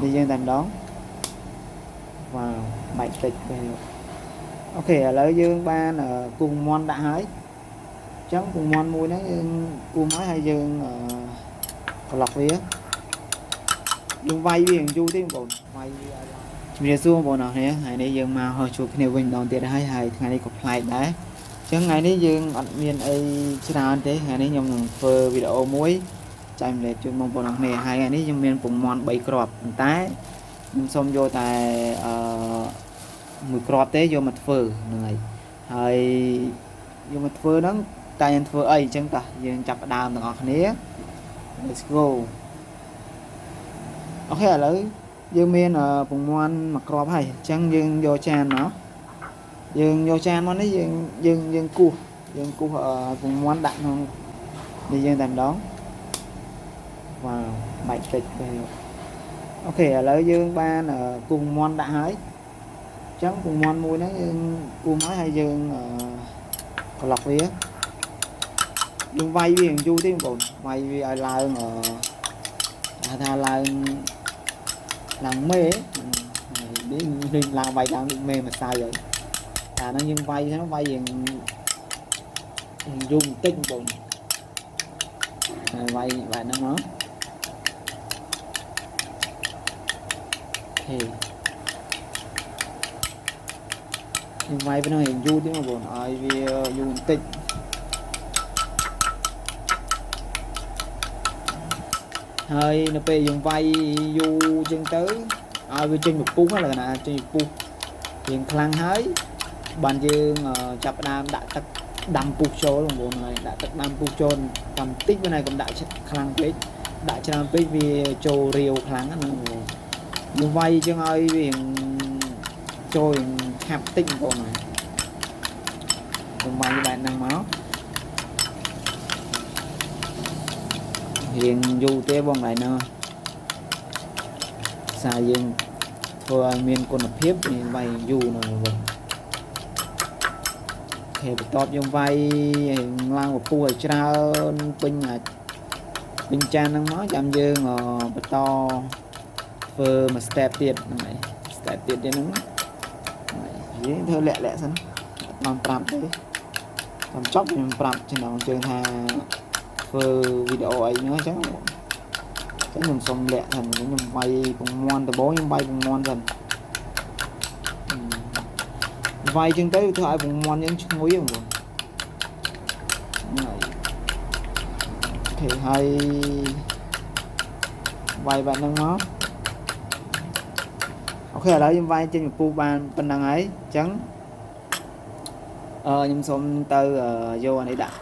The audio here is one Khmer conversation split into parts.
នេះយើងតែម្ដងវ៉ាវបែកតិចទៅអូខេឥឡូវយើងបានគង់មន់ដាក់ហើយអញ្ចឹងពងមាន់មួយហ្នឹងយើងគូមកហើយយើងក្លុកវាយើងវាយវាយូរទេបងប្អូនវាយវាឲ្យឡើងជំរាបសួរបងប្អូនអរគ្នាថ្ងៃនេះយើងមកហោះជួបគ្នាវិញម្ដងទៀតហើយហើយថ្ងៃនេះក៏ប្លែកដែរអញ្ចឹងថ្ងៃនេះយើងអត់មានអីច្រើនទេថ្ងៃនេះខ្ញុំនឹងធ្វើវីដេអូមួយចែកម្លែកជូនបងប្អូនអរគ្នាហើយថ្ងៃនេះខ្ញុំមានពងមាន់3គ្រាប់ប៉ុន្តែខ្ញុំសូមយកតែអឺមួយគ្រាប់ទេយកមកធ្វើហ្នឹងហើយហើយយកមកធ្វើហ្នឹងតែយើងធ្វើអីអញ្ចឹងតោះយើងចាប់ផ្ដើមទាំងអស់គ្នា Let's go អូខេឥឡូវយើងមានពងមាន់មួយគ្រាប់ហើយអញ្ចឹងយើងយកចានមកយើងយកចានមកនេះយើងយើងយើងគោះយើងគោះពងមាន់ដាក់ក្នុងនេះយើងតែម្ដងវ៉ាវបែកតិចទៅអូខេឥឡូវយើងបានគោះមាន់ដាក់ហើយអញ្ចឹងពងមាន់មួយហ្នឹងយើងគោះមកហើយយើងក្លុកវាយើងវាយវាយូរទេបងប្អូនវាយវាឲ្យឡើងហៅថាឡើងឡើងមេនេះនេះឡើងវាយឡើងដូចមេម្សៅហើយតែហ្នឹងយើងវាយហ្នឹងវាយរៀងយូរបន្តិចបងប្អូនហើយវាយបែបហ្នឹងមកហេយើងវាយប៉ុណ្ណឹងរៀងយូរទៀតបងប្អូនឲ្យវាយូរបន្តិចហើយនៅពេលយើងវាយយូរជាងទៅឲ្យវាចេញពពុះហ្នឹងលក្ខណៈចេញពពុះរៀងខ្លាំងហើយបានយើងចាប់ផ្ដើមដាក់ទឹកដាំពុះចូលបងប្អូនហើយដាក់ទឹកដាំពុះចូលតាមតិចវិញហើយកុំដាក់ខ្លាំងពេកដាក់ច្រើនពេកវាចូលរាវខ្លាំងណាបងប្អូនយើងវាយជាងឲ្យវាចូលរៀងឆាប់តិចបងប្អូនហើយយើងវាយបែបហ្នឹងមករៀងយូរទេបងឡើយហ្នឹងសារយើងធ្វើឲ្យមានគុណភាពយើងវាយយូរនៅបងអូខេបន្ទាប់យើងវាយឡើងពពុះឲ្យច្រើនពេញអាពេញចានហ្នឹងមកចាំយើងបន្តធ្វើមួយ step ទៀតហ្នឹងហើយ step ទៀតទៀតហ្នឹងយើងធ្វើលាក់លាក់សិនអត់បានប្រាប់ទេតាមចប់ខ្ញុំប្រាប់ចំណងជើងថាធ្វើវីដេអូអីហ្នឹងអញ្ចឹងខ្ញុំសុំលាក់សិនខ្ញុំវាយពងមាន់ដំបូងខ្ញុំវាយពងមាន់សិនវាយចឹងទៅធ្វើឲ្យពងមាន់យើងឈ្ងុយបងប្អូនហ្នឹងហើយអូខេហើយវាយបែបហ្នឹងមកអូខេឥឡូវខ្ញុំវាយចេញពពុះបានប៉ុណ្ណឹងហើយអញ្ចឹងខ្ញុំសុំទៅយកអានេះដាក់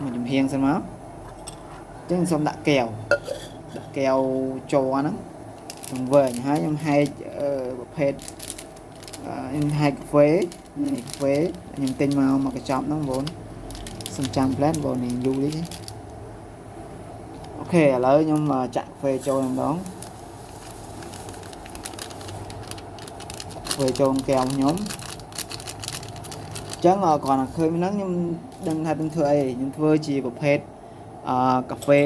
មួយចំហៀងសិនមកអញ្ចឹងខ្ញុំសុំដាក់កែវដាក់កែវជ័រហ្នឹងខ្ញុំវែងហើយខ្ញុំហែកប្រភេទខ្ញុំហែកកាហ្វេនេះកាហ្វេខ្ញុំទិញមកមកកញ្ចប់ហ្នឹងបងប្អូនសុំចាំផ្លែនបងប្អូននេះយូរតិចអូខេឥឡូវខ្ញុំចាក់កាហ្វេចូលម្ដងកាហ្វេចូលកែវខ្ញុំអញ្ចឹងគ្រាន់តែឃើញហ្នឹងខ្ញុំដឹងថាខ្ញុំធ្វើអីខ្ញុំធ្វើជាប្រភេទកាហ្វេ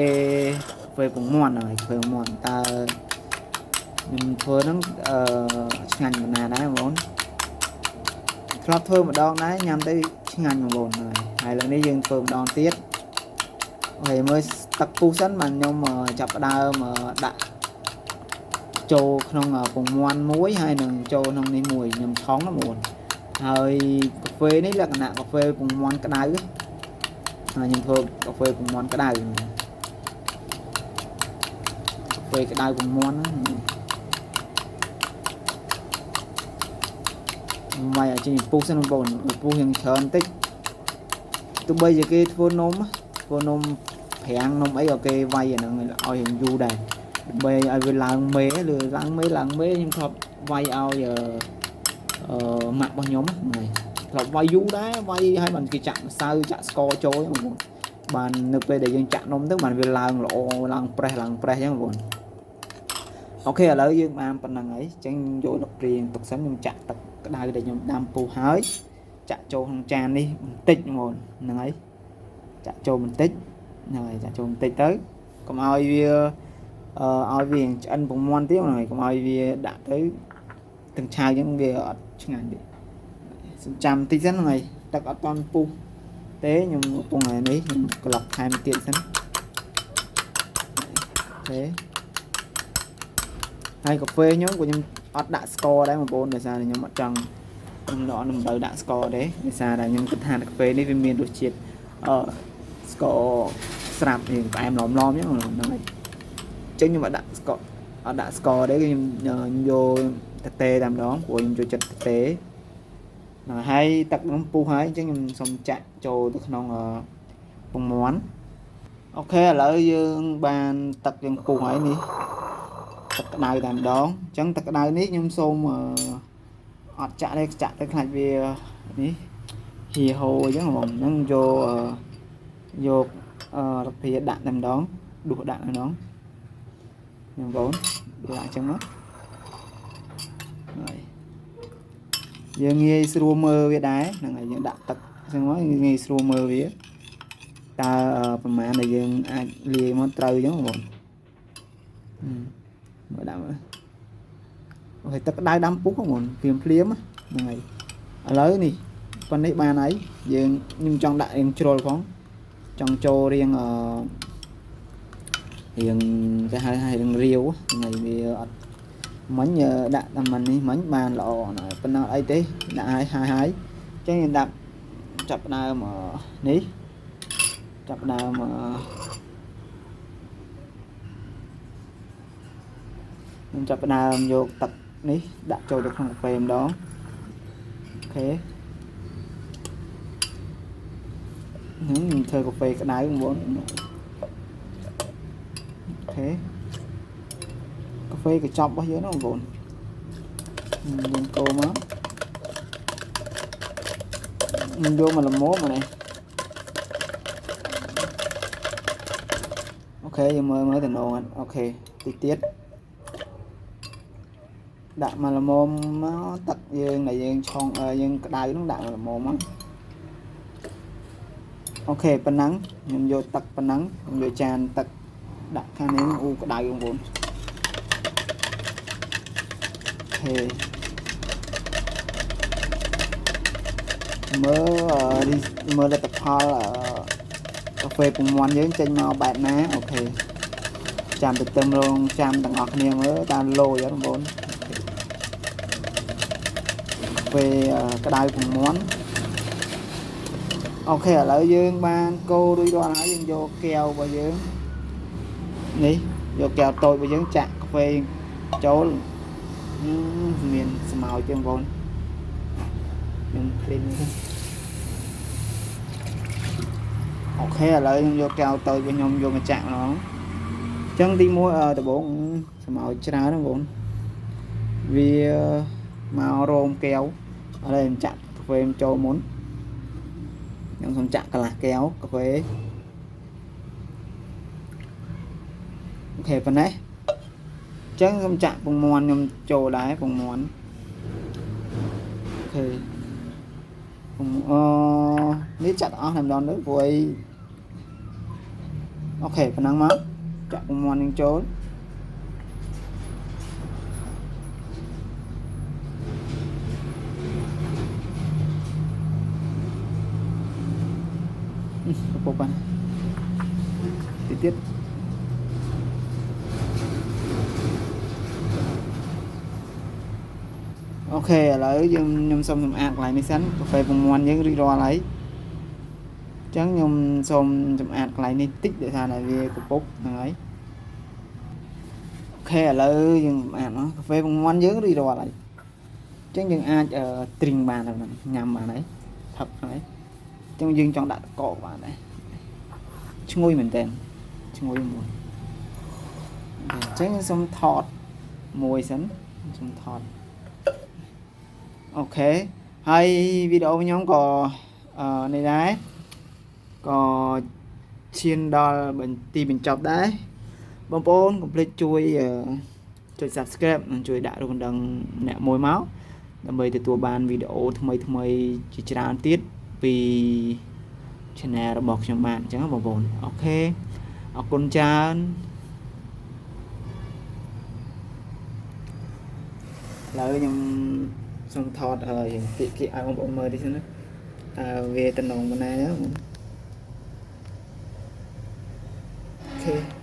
កាហ្វេពងមាន់ហើយកាហ្វេពងមាន់តើខ្ញុំធ្វើហ្នឹងឆ្ងាញ់ប៉ុណ្ណាដែរបងប្អូនធ្លាប់ធ្វើម្ដងដែរញ៉ាំទៅឆ្ងាញ់បងប្អូនហើយហើយឥឡូវនេះយើងធ្វើម្ដងទៀតហើយមើលទឹកពុះសិនបាទខ្ញុំចាប់ផ្ដើមដាក់ចូលក្នុងពងមាន់មួយហើយនឹងចូលក្នុងនេះមួយខ្ញុំឆុងណាបងប្អូនហើយកាហ្វេនេះលក្ខណៈកាហ្វេពងមាន់ក្តៅហើយខ្ញុំធ្វើកាហ្វេពងមាន់ក្តៅកាហ្វេក្តៅពងមាន់ហ្នឹងវាយឲ្យចេញពុះសិនបងប្អូនពុះយ៉ាងច្រើនតិចទោះបីជាគេធ្វើនំប្រាំងនំអីក៏គេវាយអាហ្នឹងឲ្យរៀងយូរដែរដើម្បីឲ្យវាឡើងមេឬឡើងមេឡើងមេខ្ញុំធ្លាប់វាយឲ្យម៉ាក់របស់ខ្ញុំហ្នឹងហើយធ្លាប់វាយយូរដែរវាយឲ្យបានគេចាក់ម្សៅចាក់ស្ករចូលបងប្អូនបាននៅពេលដែលយើងចាក់នំទៅបានវាឡើងល្អឡើងប្រេះឡើងប្រេះអញ្ចឹងបងប្អូនអូខេឥឡូវយើងបានប៉ុណ្្នឹងហើយអញ្ចឹងយកទឹកព្រៀងទុកសិនខ្ញុំចាក់ទឹកក្តៅដែលខ្ញុំដាំពុះហើយចាក់ចូលក្នុងចាននេះបន្តិចបងប្អូនហ្នឹងហើយចាក់ចូលបន្តិចហ្នឹងហើយចាក់ចូលបន្តិចទៅកុំឲ្យវា ឲ្យវាឆ្អិនពងមាន់ទៀតហ្នឹងហើយកុំឲ្យវាដាក់ទៅទាំងឆៅអញ្ចឹងវាអត់ឆ្ងាញ់ទេសំចាំតិចសិនហ្នឹងហើយទឹកអត់តន់ពុះទេខ្ញុំកំពុងតែនេះខ្ញុំក្លុកថែមទៀតសិនអូខេហើយកាហ្វេខ្ញុំក៏ខ្ញុំអត់ដាក់ស្ករដែរបងប្អូនដោយសារតែខ្ញុំអត់ចង់ខ្ញុំដកខ្ញុំមិនដាក់ស្ករទេដោយសារតែខ្ញុំគិតថាកាហ្វេនេះវាមានរសជាតិអឺស្ករស្រាប់រៀងផ្អែមឡមៗអញ្ចឹងហ្នឹងហើយអញ្ចឹងខ្ញុំអត់ដាក់ស្ករអត់ដាក់ស្ករទេខ្ញុំយកតេតែម្ដងព្រោះខ្ញុំចូលចិត្តតេហ្នឹងហើយទឹកខ្ញុំពុះហើយអញ្ចឹងខ្ញុំសូមចាក់ចូលទៅក្នុងពងមាន់អូខេឥឡូវយើងបានទឹកយើងពុះហើយនេះទឹកក្តៅតែម្ដងអញ្ចឹងទឹកក្តៅនេះខ្ញុំសូមអត់ចាក់ទេចាក់ទៅខ្លាចវានេះហៀហូអញ្ចឹងបងហ្នឹងយកយករភាដាក់តែម្ដងដួសដាក់តែម្ដងខ្ញុំបងដួសដាក់អញ្ចឹងមកហើយយើងងាយស្រួលមើលវាដែរហ្នឹងហើយយើងដាក់ទឹកអញ្ចឹងមកងាយស្រួលមើលវាតើប្រហែលដែលយើងអាចលាយមកត្រូវអញ្ចឹងបងមើលដាក់មើលអូខេទឹកក្តៅដាំពុះហ្មងភ្លាមភ្លាមហ្នឹងហើយឥឡូវនេះប៉ុណ្នេះបានហើយយើងខ្ញុំចង់ដាក់រៀងជ្រុលផងចង់ចូលរៀងអឺរៀងគេហៅថារៀងរាវហ្នឹងហើយវាអត់មិញដាក់តែមិននេះមិញបានល្អណាស់ប៉ុណ្ណោះអីទេដាក់ហើយហើយហើយអញ្ចឹងយើងដាក់ចាប់ដើមនេះចាប់ដើមខ្ញុំចាប់ដើមយកទឹកនេះដាក់ចូលទៅក្នុងកាហ្វេម្ដងអូខេហ្នឹងខ្ញុំធ្វើកាហ្វេក្តៅបងប្អូនអូខេកាហ្វេកញ្ចប់របស់យើងហ្នឹងបងប្អូនយើងកូរមកខ្ញុំយកមកល្មមមកនេះអូខេយើងមើលមើលតំណងអូខេតិចទៀតដាក់មកល្មមមកទឹកយើងដែលយើងឆុងយើងក្តៅនោះដាក់មកល្មមមកអូខេប៉ុណ្ណឹងខ្ញុំយកទឹកប៉ុណ្ណឹងខ្ញុំយកចានទឹកដាក់ខាងនេះអូក្តៅបងប្អូនអូខេមើលមើលលទ្ធផលកាហ្វេពងមាន់យើងចេញមកបែបណាអូខេចាំទៅទឹមរងចាំទាំងអស់គ្នាមើលតាមលយបងប្អូនកាហ្វេក្តៅពងមាន់អូខេឥឡូវយើងបានកូររួចរាល់ហើយយើងយកកែវរបស់យើងនេះយកកែវតូចរបស់យើងចាក់កាហ្វេចូលមានស្មោចទេបងប្អូនខ្ញុំភ្លេចនេះអូខេឥឡូវខ្ញុំយកកែវតូចរបស់ខ្ញុំយកមកចាក់ម្ដងអញ្ចឹងទី1ដំបូងស្មោចច្រើនបងប្អូនវាមករោមកែវឥឡូវខ្ញុំចាក់កាហ្វេចូលមុនខ្ញុំសូមចាក់កន្លះកែវកាហ្វេអូខេប៉ុណ្ណេះអញ្ចឹងខ្ញុំចាក់ពងមាន់ខ្ញុំចូលដែរពងមាន់អូខេពងនេះចាក់អស់តែម្ដងទៅព្រោះអីអូខេប៉ុណ្ណឹងមកចាក់ពងមាន់នឹងចូលពុកបានតិចទៀតអូខេឥឡូវយើងខ្ញុំសូមសម្អាតកន្លែងនេះសិនកាហ្វេពងមាន់យើងរួចរាល់ហើយអញ្ចឹងខ្ញុំសូមសម្អាតកន្លែងនេះតិចដោយសារតែវាកពុកហ្នឹងហើយអូខេឥឡូវយើងសម្អាតមកកាហ្វេពងមាន់យើងរួចរាល់ហើយអញ្ចឹងយើងអាចទ្រីងបានហើយញ៉ាំបានហើយផឹកហើយអញ្ចឹងយើងចង់ដាក់តកបានដែរឈ្ងុយមែនតើឈ្ងុយមួយអញ្ចឹងសូមថតមួយសិនសូមថតអូខេហើយវីដេអូខ្ញុំក៏នេះដែរក៏ឈានដល់ទីបញ្ចប់ដែរបងប្អូនកុំភ្លេចជួយចុច Subscribe និងជួយដាក់រូបកណ្ដឹងអ្នកមួយមកដើម្បីទទួលបានវីដេអូថ្មីៗជាច្រើនទៀតពី Channel របស់ខ្ញុំបានអញ្ចឹងបងប្អូនអូខេអរគុណច្រើន។ ឥឡូវខ្ញុំសូមថតរៀងគៀកគៀកឲ្យបងប្អូនមើលតិចសិនណាតើវាតំណងប៉ុណ្ណាបង OK។